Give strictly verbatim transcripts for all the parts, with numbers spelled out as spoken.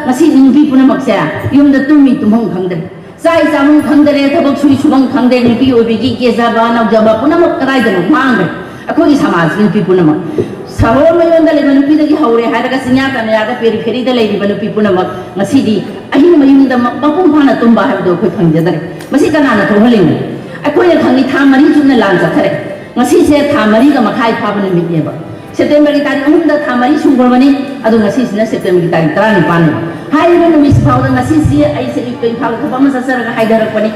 ꯉꯁꯤꯗꯤ ꯅꯨꯄꯤ ꯄꯨꯝꯅꯃꯛꯁꯦ ꯌꯨꯝꯗ ꯇꯨꯝꯃꯤ ꯇꯨꯝꯐꯝ ꯈꯪꯗ꯭ꯔꯦ, ꯆꯥꯏ ꯆꯥꯐꯝ ꯈꯪꯗꯔꯦ, ꯊꯕꯛ ꯁꯨꯏ ꯁꯨꯐꯝ ꯈꯪꯗꯦ, ꯅꯨꯄꯤ ꯑꯣꯏꯕꯒꯤ ꯀꯦꯖꯕ ꯅꯧꯖꯕ ꯄꯨꯝꯅꯃꯛ ꯀꯗꯥꯏꯗꯅꯣ ꯃꯥꯡꯈ꯭ꯔꯦ꯫ ꯑꯩꯈꯣꯏꯒꯤ ꯁꯃꯥꯖꯀꯤ ꯅꯨꯄꯤ ꯄꯨꯝꯅꯃꯛ, ꯁꯍꯔ ꯃꯌꯣꯟꯗ ꯂꯩꯕ ꯅꯨꯄꯤꯗꯒꯤ ꯍꯧꯔꯦ ꯍꯥꯏꯔꯒ ꯆꯤꯡꯌꯥ ꯇꯝꯌꯥꯗ ꯄꯦꯔꯤꯐꯦꯔꯤꯗ ꯂꯩꯔꯤꯕ ꯅꯨꯄꯤ ꯄꯨꯝꯅꯃꯛ ꯉꯁꯤꯗꯤ ꯑꯍꯤꯡ ꯃꯌꯨꯝꯗ ꯃ-, ꯃꯄꯨꯡ ꯐꯥꯅ ꯇꯨꯝꯕ ꯍꯥꯏꯕꯗꯣ ꯑꯩꯈꯣꯏ ꯐꯪꯖꯗꯔꯦ꯫ ꯃꯁꯤ ꯀꯅꯥꯅ ꯊꯣꯛꯍꯜꯂꯤꯅꯣ? ꯑꯩꯈꯣꯏꯅ ꯈꯪꯉꯤ, ꯊꯥ ꯃꯔꯤ ꯆꯨꯞꯅ ꯂꯥꯟ ꯆꯠꯊꯔꯦ꯫ ꯉꯁꯤꯁꯦ ꯊꯥ ꯃꯔꯤꯒ ꯃꯈꯥꯏ ꯐꯥꯕ ꯅꯨꯃꯤꯠꯅꯦꯕ꯫ ꯁꯦꯞꯇꯦꯝꯕꯔꯒꯤ ꯇꯥꯔꯤꯛ ꯑꯍꯨꯝꯗ ꯊꯥ ꯃꯔꯤ ꯁꯨꯈ꯭ꯔꯕꯅꯤ, ꯑꯗꯨ ꯉꯁꯤꯁꯤꯅ ꯁꯦꯞꯇꯦꯝꯕꯔꯒꯤ ꯇꯥꯔꯤꯛ ꯇꯔꯥꯅꯤꯄꯥꯟꯅꯦꯕ꯫ ꯍꯥꯏꯔꯤꯕ ꯅꯨꯃꯤꯠꯁꯤ ꯐꯥꯎꯗ ꯉꯁꯤꯁꯤ ꯑꯩꯁꯦ ꯑꯌꯨꯛꯇ ꯏꯝꯐꯥꯜꯗ ꯊꯕꯛ ꯑꯃ ꯆꯠꯆꯔꯒ ꯍꯥꯏꯊꯔꯛꯄꯅꯤ꯫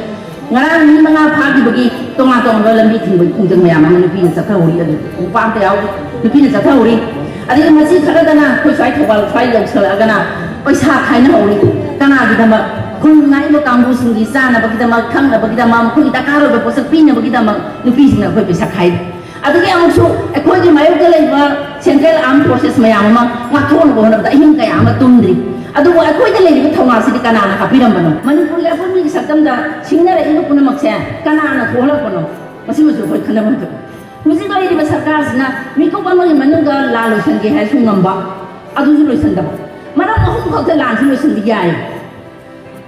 ꯉꯔꯥꯡ ꯃꯤ ꯃꯉꯥ ꯐꯥꯈꯤꯕꯒꯤ ꯇꯣꯉꯥꯟ ꯇꯣꯉꯥꯟꯕ ꯂꯝꯕꯤ ꯊꯤꯡꯕꯒꯤ ꯈꯣꯡꯖꯪ ꯃꯌꯥꯝ ꯑꯃ ꯅꯨꯄꯤꯅ ꯆꯠꯊꯍꯧꯔꯤ, ꯑꯗꯨ ꯅꯨꯄꯥ ꯑꯝꯇ ꯌꯥꯎꯗꯦ, ꯅꯨꯄꯤꯅ ꯆꯠꯊꯍꯧꯔꯤ꯫ ꯑꯗꯒꯤ ꯃꯁꯤ ꯈꯔꯗꯅ ꯑꯩꯈꯣꯏ ꯁ꯭ꯋꯥꯏ ꯊꯧꯕꯥꯜ ꯁ꯭ꯋꯥꯏ ꯌꯧꯁꯜꯂꯛꯑꯒꯅ ꯄꯩꯁꯥ ꯈꯥꯏꯅꯍꯧꯔꯤ꯫ ꯀꯅꯥꯒꯤꯗꯃꯛ? ꯈꯨꯟ ꯉꯥꯛꯏꯕ ꯀꯥꯡꯕꯨꯁꯤꯡꯒꯤ ꯆꯥꯅꯕꯒꯤꯗꯃꯛ, ꯊꯛꯅꯕꯒꯤꯗꯃꯛ, ꯃꯈꯣꯏꯒꯤ ꯗꯔꯀꯥꯔ ꯑꯣꯏꯕ ꯄꯣꯠꯁꯛ ꯄꯤꯅꯕꯒꯤꯗꯃꯛ ꯅꯨꯄꯤꯁꯤꯡꯅ ꯑꯩꯈꯣꯏ ꯄꯩꯁꯥ ꯈꯥꯏꯔꯤ꯫ ꯑꯗꯒꯤ ꯑꯃꯨꯛꯁꯨ ꯑꯩꯈꯣꯏꯒꯤ ꯃꯥꯌꯣꯛꯇ ꯂꯩꯕ Central Armed Forces ꯃꯌꯥꯝ ꯑꯃ ꯉꯥꯛꯊꯣꯛꯅꯕ ꯍꯣꯠꯅꯕꯗ ꯑꯍꯤꯡ ꯀꯌꯥ ꯑꯃ ꯇꯨꯝꯗ꯭ꯔꯤ꯫ ꯑꯗꯨꯕꯨ ꯑꯩꯈꯣꯏꯗ ꯂꯩꯔꯤꯕ ꯊꯧꯅꯥꯁꯤꯗꯤ ꯀꯅꯥꯅ ꯍꯥꯞꯄꯤꯔꯝꯕꯅꯣ? ꯃꯅꯤꯄꯨꯔꯒꯤ ꯑꯄꯨꯟꯕꯒꯤ ꯁꯛꯇꯝꯗ ꯁꯤꯡꯅꯔꯛꯏꯕ ꯄꯨꯝꯅꯃꯛꯁꯦ ꯀꯅꯥꯅ ꯊꯣꯛꯍꯜꯂꯛꯄꯅꯣ? ꯃꯁꯤꯃꯁꯨ ꯑꯩꯈꯣꯏ ꯈꯟꯅꯐꯝ ꯊꯣꯛꯏ꯫ ꯍꯧꯖꯤꯛ ꯂꯩꯔꯤꯕ ꯁꯔꯀꯥꯔꯁꯤꯅ ꯃꯤꯀꯨꯞ ꯑꯃꯒꯤ ꯃꯅꯨꯡꯗ ꯂꯥꯟ ꯂꯣꯏꯁꯤꯟꯒꯦ ꯍꯥꯏꯔꯁꯨ ꯉꯝꯕ, ꯑꯗꯨꯁꯨ ꯂꯣꯏꯁꯤꯟꯗꯕ꯫ ꯃꯔꯝ ꯑꯍꯨꯝ ꯈꯛꯇ ꯂꯥꯟꯁꯤ ꯂꯣꯏꯁꯤꯟꯕ ꯌꯥꯏ꯫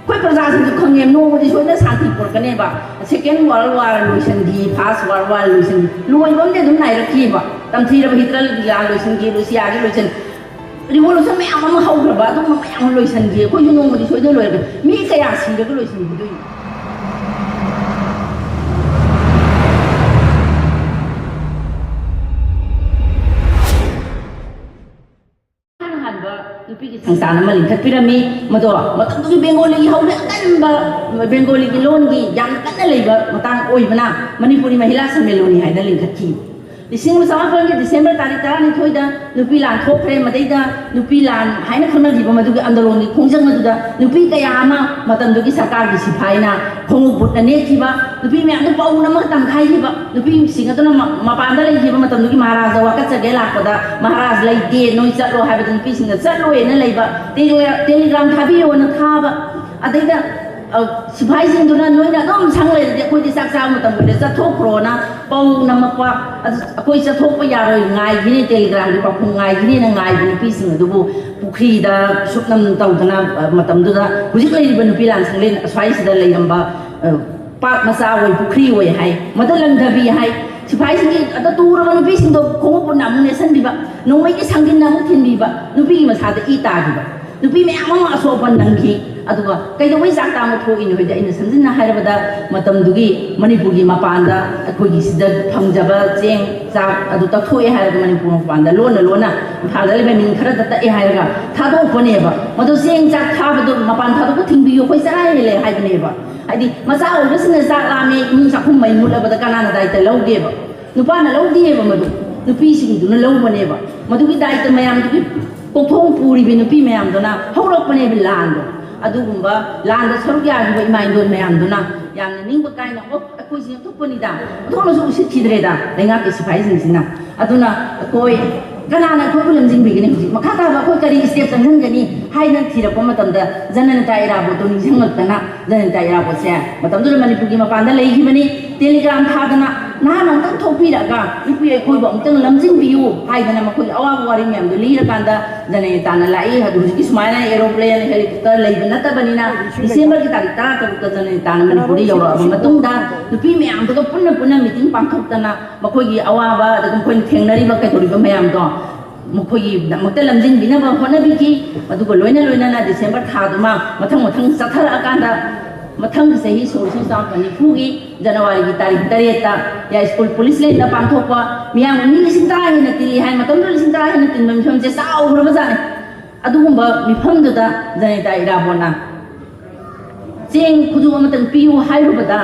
ꯑꯩꯈꯣꯏ ꯄ꯭ꯔꯖꯥꯁꯤꯡꯁꯨ ꯈꯪꯉꯦ, ꯅꯣꯡꯃꯗꯤ ꯁꯣꯏꯗꯅ ꯁꯥꯟꯇꯤ ꯄꯨꯔꯛꯀꯅꯦꯕ꯫ Second World War ꯂꯣꯏꯁꯤꯟꯈꯤ, First World War ꯂꯣꯏꯁꯤꯟꯈꯤ, ꯂꯣꯏꯕ ꯑꯃꯗꯤ ꯑꯗꯨꯝ ꯅꯥꯏꯔꯛꯈꯤꯕ꯫ ꯇꯝꯊꯤꯔꯕ ꯍꯤꯇꯂꯔꯒꯤ ꯂꯥꯟ ꯂꯣꯏꯁꯤꯟꯈꯤ, ꯔꯨꯁꯤꯌꯥꯒꯤ ꯂꯣꯏꯁꯤꯟ, revolution ꯃꯌꯥꯝ ꯑꯃ ꯍꯧꯈ꯭ꯔꯕ, ꯑꯗꯨꯒꯨꯝꯕ ꯃꯌꯥꯝ ꯑꯃ ꯂꯣꯏꯁꯤꯟꯈꯤ꯫ ꯑꯩꯈꯣꯏꯁꯨ ꯅꯣꯡꯃꯗꯤ ꯁꯣꯏꯗꯅ ꯂꯣꯏꯔꯛꯀꯅꯤ꯫ ꯃꯤ ꯀꯌꯥ ꯁꯤꯔꯒ ꯂꯣꯏꯁꯤꯟꯈꯤꯗꯣꯏꯅꯣ? ꯏꯍꯥꯟ ꯍꯥꯟꯕ ꯅꯨꯄꯤꯒꯤ ꯁꯪꯁꯊꯥꯟ ꯑꯃ ꯂꯤꯡꯈꯠꯄꯤꯔꯝꯃꯤ꯫ ꯃꯗꯣ ꯃꯇꯝꯗꯨꯒꯤ ꯕꯦꯡꯒꯣꯂꯤꯒꯤ ꯍꯧꯅ ꯑꯀꯟꯕ, ꯕꯦꯡꯒꯣꯂꯤꯒꯤ ꯂꯣꯟꯒꯤ ꯌꯥꯝꯅ ꯀꯟꯅ ꯂꯩꯕ ꯃꯇꯥꯡ ꯑꯣꯏꯕꯅ ꯃꯅꯤꯄꯨꯔꯤ ꯃꯍꯤꯂꯥ ꯁꯝꯃꯦꯂꯣꯅꯤ ꯍꯥꯏꯅ ꯂꯤꯡꯈꯠꯈꯤ꯫ ꯂꯤꯁꯤꯡ ꯑꯃ ꯆꯃꯥꯄꯜꯒꯤ ꯗꯤꯁꯦꯝꯕꯔ ꯇꯥꯔꯤꯛ ꯇꯔꯥꯅꯤꯊꯣꯏꯗ ꯅꯨꯄꯤ ꯂꯥꯟ ꯊꯣꯛꯈ꯭ꯔꯦ꯫ ꯃꯗꯩꯗ ꯅꯨꯄꯤ ꯂꯥꯟ ꯍꯥꯏꯅ ꯈꯪꯅꯈꯤꯕ ꯃꯗꯨꯒꯤ ꯑꯟꯗꯣꯂꯣꯟꯒꯤ ꯈꯣꯡꯖꯪ ꯑꯗꯨꯗ ꯅꯨꯄꯤ ꯀꯌꯥ ꯑꯃ ꯃꯇꯝꯗꯨꯒꯤ ꯁꯔꯀꯥꯔꯒꯤ ꯁꯤꯐꯥꯏꯅ ꯈꯣꯡꯎꯞ ꯕꯨꯠꯅ ꯅꯦꯠꯈꯤꯕ, ꯅꯨꯄꯤ ꯃꯌꯥꯝꯗꯨ ꯄꯧꯅ ꯑꯃ ꯇꯪꯈꯥꯏꯈꯤꯕ, ꯅꯨꯄꯤꯁꯤꯡ ꯑꯗꯨꯅ ꯃ-, ꯃꯄꯥꯟꯗ ꯂꯩꯈꯤꯕ ꯃꯇꯝꯗꯨꯒꯤ ꯃꯍꯥꯔꯥꯖꯗ ꯋꯥꯀꯠꯆꯒꯦ ꯂꯥꯛꯄꯗ, "ꯃꯍꯥꯔꯥꯖ ꯂꯩꯇꯦ, ꯅꯣꯏ ꯆꯠꯂꯣ" ꯍꯥꯏꯕꯗ ꯅꯨꯄꯤꯁꯤꯡꯅ "ꯆꯠꯂꯣꯏꯅ" ꯂꯩꯕ, "ꯇꯦꯂꯤ-, ꯇꯦꯂꯤꯒ꯭ꯔꯥꯝ ꯊꯥꯕꯤꯌꯣꯅ" ꯊꯥꯕ, ꯑꯗꯩꯗ ꯁꯤꯐꯥꯏꯁꯤꯡꯗꯨꯅ ꯅꯣꯏꯅ ꯑꯗꯨꯝ ꯁꯪ ꯂꯩꯔꯗꯤ ꯑꯩꯈꯣꯏꯗꯤ ꯆꯥꯛ ꯆꯥꯕ ꯃꯇꯝ ꯑꯣꯏꯔꯦ, ꯆꯠꯊꯣꯛꯈ꯭ꯔꯣꯅ ꯄꯧ ꯅꯝꯃꯛꯄ꯫ ꯑꯗꯨ ꯑꯩꯈꯣꯏ ꯆꯠꯊꯣꯛꯄ ꯌꯥꯔꯣꯏ, ꯉꯥꯏꯈꯤꯅꯤ, ꯇꯦꯂꯤꯒ꯭ꯔꯥꯝꯒꯤ ꯄꯥꯎꯈꯨꯝ ꯉꯥꯏꯈꯤꯅꯤꯅ ꯉꯥꯏꯕ ꯅꯨꯄꯤꯁꯤꯡ ꯑꯗꯨꯕꯨ ꯄꯨꯈ꯭ꯔꯤꯗ ꯁꯨꯞꯅꯝ ꯇꯧꯗꯅ, ꯑ, ꯃꯇꯝꯗꯨꯗ ꯍꯧꯖꯤꯛ ꯂꯩꯔꯤꯕ ꯅꯨꯄꯤ ꯂꯥꯟ ꯁꯪꯂꯦꯟ ꯑꯁ꯭ꯋꯥꯏꯁꯤꯗ ꯂꯩꯔꯝꯕ, ꯑ, ꯄꯥꯠ ꯃꯆꯥ ꯑꯣꯏ, ꯄꯨꯈ꯭ꯔꯤ ꯑꯣꯏ ꯍꯥꯏ, ꯃꯗꯨ ꯂꯪꯊꯕꯤ ꯍꯥꯏ꯫ ꯁꯤꯐꯥꯏꯁꯤꯡꯒꯤ ꯑꯗ ꯇꯨꯔꯕ ꯅꯨꯄꯤꯁꯤꯡꯗꯣ ꯈꯣꯡꯎꯞ ꯄꯨꯟꯅ ꯑꯃꯨꯛ ꯅꯦꯠꯁꯟꯕꯤꯕ, ꯅꯣꯡꯃꯩꯒꯤ ꯁꯪꯒꯤꯟꯅ ꯑꯃꯨꯛ ꯊꯤꯟꯕꯤꯕ, ꯅꯨꯄꯤꯒꯤ ꯃꯁꯥꯗ ꯏ ꯇꯥꯈꯤꯕ, ꯅꯨꯄꯤ ꯃꯌꯥꯝ ꯑꯃ ꯑꯁꯣꯛ ꯑꯄꯟ ꯅꯪꯈꯤ꯫ ꯑꯗꯨꯒ ꯀꯩꯗꯧꯕꯩ ꯆꯥꯛ ꯇꯥꯡꯕ ꯊꯣꯛꯏꯅꯣ ꯍꯥꯏꯗꯤ, ꯑꯩꯅ ꯁꯝꯖꯤꯟꯅ ꯍꯥꯏꯔꯕꯗ, ꯃꯇꯝꯗꯨꯒꯤ ꯃꯅꯤꯄꯨꯔꯒꯤ ꯃꯄꯥꯟꯗ ꯑꯩꯈꯣꯏꯒꯤ ꯁꯤꯗ ꯐꯪꯖꯕ ꯆꯦꯡ ꯆꯥꯛ ꯑꯗꯨ ꯇꯛꯊꯣꯛꯑꯦ ꯍꯥꯏꯔꯒ ꯃꯅꯤꯄꯨꯔ ꯃꯄꯥꯟꯗ ꯂꯣꯟꯅ ꯂꯣꯟꯅ ꯏꯝꯐꯥꯜꯗ ꯂꯩꯕ ꯃꯤꯡ ꯈꯔꯗ ꯇꯛꯑꯦ ꯍꯥꯏꯔꯒ ꯊꯥꯗꯣꯛꯄꯅꯦꯕ꯫ ꯃꯗꯨ ꯆꯦꯡ ꯆꯥꯛ ꯊꯥꯕꯗꯣ ꯃꯄꯥꯟ ꯊꯥꯗꯣꯛꯄ ꯊꯤꯡꯕꯤꯌꯨ, ꯑꯩꯈꯣꯏ ꯆꯔꯥ ꯍꯦꯜꯂꯦ ꯍꯥꯏꯕꯅꯦꯕ꯫ ꯍꯥꯏꯗꯤ ꯃꯆꯥ ꯑꯣꯏꯕꯁꯤꯡꯅ ꯆꯥꯛ ꯂꯥꯝꯃꯦ, ꯏꯃꯨꯡ ꯆꯥꯛꯈꯨꯝ ꯃꯩ ꯃꯨꯠꯂꯕꯗ ꯀꯅꯥꯅ ꯗꯥꯏꯇ ꯂꯧꯒꯦꯕ? ꯅꯨꯄꯥꯅ ꯂꯧꯗꯦꯕ, ꯃꯗꯨ ꯅꯨꯄꯤꯁꯤꯡꯗꯨꯅ ꯂꯧꯕꯅꯦꯕ꯫ ꯃꯗꯨꯒꯤ ꯗꯥꯏꯇ ꯃꯌꯥꯝꯗꯨꯒꯤ ꯀꯣꯛꯊꯣꯡ ꯄꯨꯔꯤꯕ ꯅꯨꯄꯤ ꯃꯌꯥꯝꯗꯨꯅ ꯍꯧꯔꯛꯄꯅꯦꯕ ꯂꯥꯟꯗꯣ꯫ ꯑꯗꯨꯒꯨꯝꯕ ꯂꯥꯟꯗ ꯁꯔꯨꯛ ꯌꯥꯈꯤꯕ ꯏꯃꯥ ꯏꯟꯗꯣꯟ ꯃꯌꯥꯝꯗꯨꯅ ꯌꯥꯝꯅ ꯅꯤꯡꯕ ꯀꯥꯏꯅ, "ꯑꯣ, ꯑꯩꯈꯣꯏꯁꯦ ꯊꯣꯛꯄꯅꯤꯗ", ꯑꯣꯟꯊꯣꯛꯅꯁꯨ ꯎꯁꯤꯠꯈꯤꯗ꯭ꯔꯦꯗ ꯂꯩꯉꯥꯛꯀꯤ ꯁꯤꯐꯥꯏꯁꯤꯡꯁꯤꯅ꯫ ꯑꯗꯨꯅ ꯑꯩꯈꯣꯏ ꯀꯅꯥꯅ ꯑꯩꯈꯣꯏꯕꯨ ꯂꯝꯖꯤꯡꯕꯤꯒꯅꯤ? ꯍꯧꯖꯤꯛ ꯃꯈꯥ ꯇꯥꯕ ꯑꯩꯈꯣꯏ ꯀꯔꯤ ꯁ꯭ꯇꯦꯞ ꯆꯪꯁꯤꯟꯒꯅꯤ ꯍꯥꯏꯅ ꯊꯤꯔꯛꯄ ꯃꯇꯝꯗ, ꯖꯅꯅꯦꯇꯥ ꯏꯔꯥꯕꯣꯠꯇꯣ ꯅꯤꯡꯁꯤꯡꯂꯛꯇꯅ, ꯖꯅꯅꯦꯇꯥ ꯏꯔꯥꯕꯣꯠꯁꯦ ꯃꯇꯝꯗꯨꯗ ꯃꯅꯤꯄꯨꯔꯒꯤ ꯃꯄꯥꯟꯗ ꯂꯩꯈꯤꯕꯅꯤ꯫ ꯇꯦꯂꯤꯒ꯭ꯔꯥꯝ ꯊꯥꯗꯅ, "ꯅꯍꯥꯟ ꯑꯃꯨꯛꯇꯪ ꯊꯣꯛꯄꯤꯔꯛꯑꯒ ꯅꯨꯄꯤ ꯑꯩꯈꯣꯏꯕꯨ ꯑꯃꯨꯛꯇꯪ ꯂꯝꯖꯤꯡꯕꯤꯌꯨ" ꯍꯥꯏꯗꯅ ꯃꯈꯣꯏꯒꯤ ꯑꯋꯥꯕ ꯋꯥꯔꯤ ꯃꯌꯥꯝꯗꯣ ꯂꯤꯔꯀꯥꯟꯗ, ꯖꯅꯅꯦꯇꯥꯅ ꯂꯥꯛꯏ꯫ ꯑꯗꯨ ꯍꯧꯖꯤꯛꯀꯤ ꯁꯨꯃꯥꯏꯅ ꯑꯦꯔꯣꯄ꯭ꯂꯦꯟ, ꯍꯦꯂꯤꯀꯣꯞꯇꯔ ꯂꯩꯕ ꯅꯠꯇꯕꯅꯤꯅ, ꯗꯤꯁꯦꯝꯕꯔꯒꯤ ꯇꯥꯔꯤꯛ ꯇꯔꯥ ꯇꯔꯨꯛꯇ ꯖꯅꯅꯦꯇꯥꯅ ꯃꯅꯤꯄꯨꯔꯗ ꯌꯧꯔꯛꯑꯕ ꯃꯇꯨꯡꯗ, ꯅꯨꯄꯤ ꯃꯌꯥꯝꯗꯨꯒ ꯄꯨꯟꯅ ꯄꯨꯟꯅ ꯃꯤꯇꯤꯡ ꯄꯥꯡꯊꯣꯛꯇꯅ, ꯃꯈꯣꯏꯒꯤ ꯑꯋꯥꯕ, ꯑꯗꯨꯒ ꯃꯈꯣꯏꯅ ꯊꯦꯡꯅꯔꯤꯕ ꯀꯩꯗꯧꯔꯤꯕ ꯃꯌꯥꯝꯗꯣ ꯃꯈꯣꯏꯒꯤꯗꯃꯛꯇ ꯂꯝꯖꯤꯡꯕꯤꯅꯕ ꯍꯣꯠꯅꯕꯤꯈꯤ꯫ ꯑꯗꯨꯒ ꯂꯣꯏꯅ ꯂꯣꯏꯅꯅ ꯗꯤꯁꯦꯝꯕꯔ ꯊꯥꯗꯨꯃ ꯃꯊꯪ ꯃꯊꯪ ꯆꯠꯊꯔꯛꯑꯀꯥꯟꯗ, ꯃꯊꯪꯒꯤ ꯆꯍꯤ ꯁꯣꯛ ꯂꯤꯁꯤꯡ ꯆꯥꯃꯥꯄꯟ ꯅꯤꯐꯨꯒꯤ ꯖꯅꯋꯥꯔꯤꯒꯤ ꯇꯥꯔꯤꯛ ꯇꯔꯦꯠꯇ ꯌꯥꯏꯁ꯭ꯀꯨꯜ ꯄꯨꯂꯤꯁ ꯂꯦꯟꯗ ꯄꯥꯡꯊꯣꯛꯄ, ꯃꯤꯌꯥꯝ ꯃꯤ ꯂꯤꯁꯤꯡ ꯇꯔꯥ ꯍꯦꯟꯅ ꯇꯤꯜꯂꯤ ꯍꯥꯏ꯫ ꯃꯇꯝꯗꯨꯗ ꯂꯤꯁꯤꯡ ꯇꯔꯥ ꯍꯦꯟꯅ ꯇꯤꯟꯕ ꯃꯤꯐꯝꯁꯦ ꯆꯥꯎꯈ꯭ꯔꯕꯖꯥꯠꯅꯤ꯫ ꯑꯗꯨꯒꯨꯝꯕ ꯃꯤꯐꯝꯗꯨꯗ ꯖꯅꯅꯦꯇꯥ ꯏꯔꯥꯕꯣꯠꯅ "ꯆꯦꯡ ꯈꯨꯖꯣꯞ ꯑꯃꯇꯪ ꯄꯤꯌꯨ" ꯍꯥꯏꯔꯨꯕꯗ,